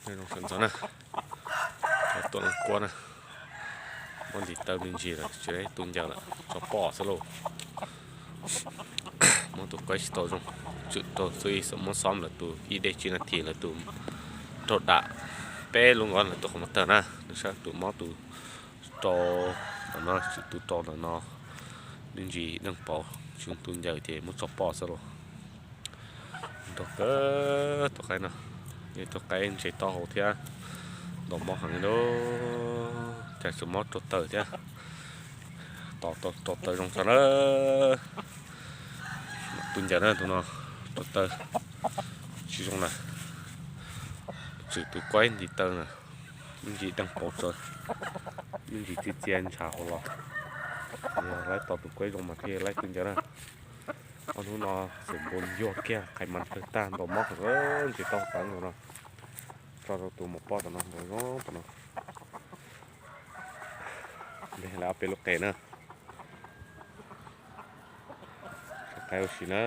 Zoo sawv ntxov na, tuaj leej kuab na, muab ntiv taw me ntsis lawm tsis tu ncaws lawm tso poj xwb lauj. Muab tus kuaib tsis tau zoo, tswm rau xwb muab xom lawv tus ib dej tsib nas this lawv tus raug dam peb lub nkob lawv tus qhov muag tawg na, nws sab tus mob tus rau ntawm no, tswm tus rau ntawm no, me ntsis deej pauv tsis tu ncaws ces muab tso poj xwb lauj. Nrog kawg tus qaib no, tus qaib ntses taub hau thiab, ntaus mob heev li lauj, cas tseem mob rau taw thiab. Tos tau rau taw zoo tso na, tu ncaws na tus no, rau taw tsis zoo na, tswm tus kuaib ntiv taw na, me ntsis deej pauv tso, me ntsis txia txia ntshav hauv los. Yog laib tos tus kuaib zoo mas thiaj laib tu ncaws na. Ob hnub no xeem npua yuag kiag qhais mas tawg tag ntaus mob heev, ntses taub hau no tso rau tus mus poj tom no ntaus zoo tom no. Ntev lawm ob peb lub qe na. Qaib ua si na.